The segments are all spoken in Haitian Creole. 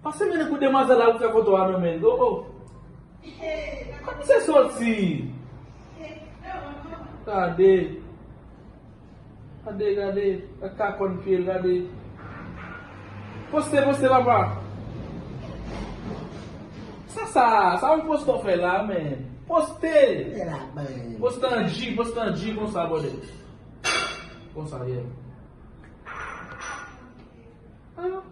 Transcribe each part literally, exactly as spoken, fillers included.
Pase mennen pou demwazèl la pou fè foto a non men. Oh, oh. Kote misye soti? Gade. Gade, gade. Gade kakòn pye l, gade. Poste, poste, papa. Sa, sa, sa yon poste w fè la, men. Poste. Poste an G, poste an G konsa, bòdè. Konsa, yeah. Ah. Ah. Ah.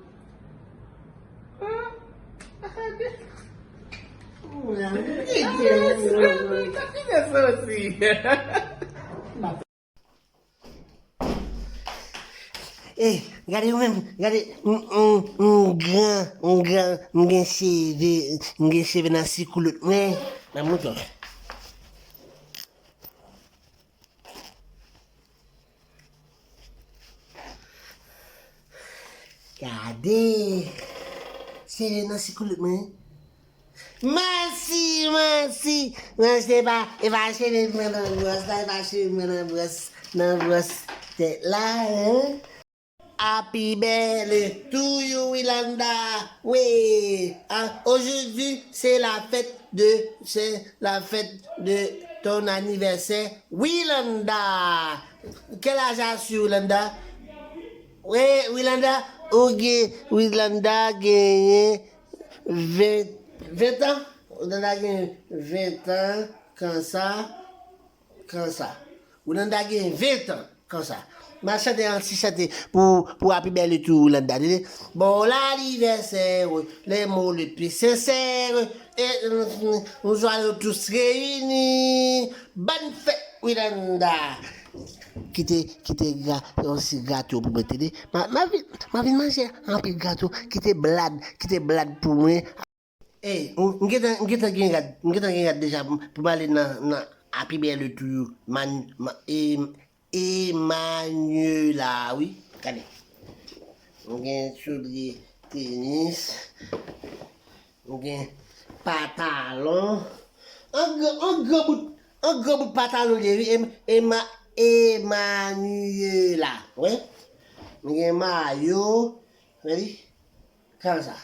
Eh, gade ou menm, gade, m, m, m gran, m gran, m gen cheve, m gen cheve nan sikoulout mwen. Nan mouton. Gade. Sere nan sikoulout mwen. Manti, manti. Manti, e pa, e pa cheve mwen nan bwòs la, e pa cheve mwen nan bwòs, nan bwòs tèt la, hein? Happy birthday to you, Wilanda. Oui, ah, aujourd'hui, c'est la fête de, c'est la fête de ton anniversaire, Wilanda. Quel âge as-tu, Wilanda? Oui, Wilanda, ou gen, Wilanda genyen ven, ven tan. Wilanda gen ven tan, konsa, konsa. Wilanda gen ven tan. Konsa. M a chante yon ti chante pou, pou Happy Birthday to Wilanda, tande. Bon anivèsè, les mots les plus sincères, et nous, nous allons tous réunis. Bonne fête, Wilanda. Kite, kite gra, yon ti gato pou mwen, tande. Ma, ma vin, ma vin manje anpil gato. Kite blad, kite blad pou mwen. Ey, m, m gentan, m gentan gen rad, m gentan gen rad deja pou, pou m ale nan, nan Happy Birthday to you, Man, ma, e, Emmanuela, wi. Gade. M gen soulye tenis. M gen patalon. An gran, an gran bout, an gran bout patalon li ye, wi. Em, Emma, Emmanuela, wi. M gen mayo, wi. Konsa.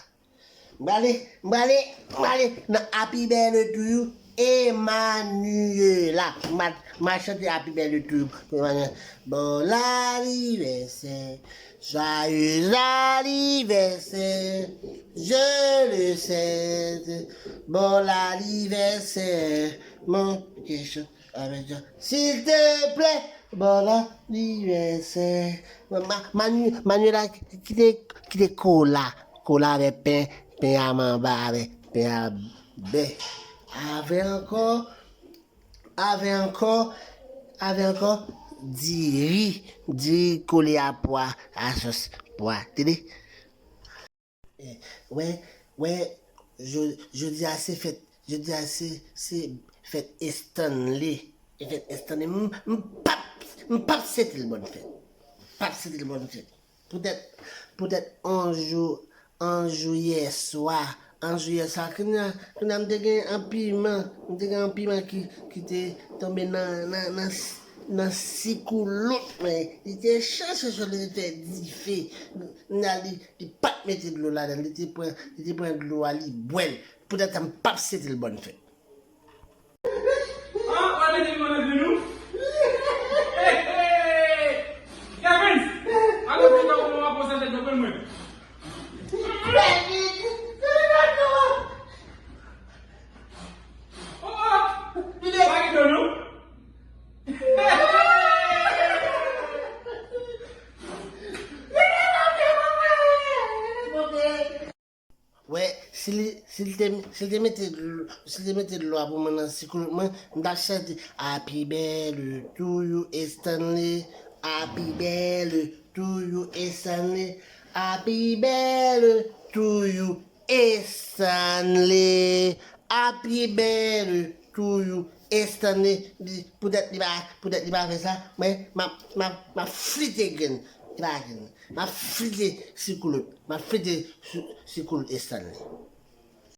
M prale, m prale, m prale nan Happy Birthday to you, Emmanuela. M a, m a chante Happy Birthday to you, Emmanuela. Bon anivèsè, joyeux anniversaire, je le sais. Bon anivèsè, mon kesyon. Avèk Jan. Silteplè, bon anivèsè. Ma, ma, Manu, Manuela, kite, kite kola. Kola avè pen, pen a manba avè pen a bè. Avè ankò, avè ankò, avè ankò, diri, diri kole a pwa, a sòs pwa. Tande? Eh, wè, wè, jo-, jodi a se fèt, jodi a se, se fèt Stanley. E fèt Stanley, m, m pap, m pap swete l bòn fèt. Pap swete l bòn fèt. Poutèt, poutèt on jou, on jou yèswa, on jou yèswa, kounye a, kounye a m te gen on piman, m te gen on piman ki, ki te tonbe nan, nan, nan, nan sikoulout mwen. Li te cho, cho, cho, li te fè dife. Kounye a li, li pa t mete dlo ladan l, li te pran, li te pran dlo a, li bwè l. Poutèt sa, m p ap swete l bòn fèt. Ah, w al mete piman nan grenn ou? Hey, hey! Kevin! Al mete piman nan grenn ou, w ap pran sèl tèt nan grenn mwen. Oh, oh! Li de pa gen dlo, non? Wè, si li, si li te, si li te mete dlo, si li te mete dlo a pou mwen nan sikoulout mwen, m t ap chante Happy birthday to you, Stanley. Happy birthday to you, Stanley. Happy birthday to you, Stanley. Happy birthday to you, Stanley. Li, poutèt li pa, poutèt li pa fè sa, mwen, m ap, m ap, m ap flite grenn. Li pa grenn. M ap flite sikoulout. M ap flite si-, sikoulout Stanley.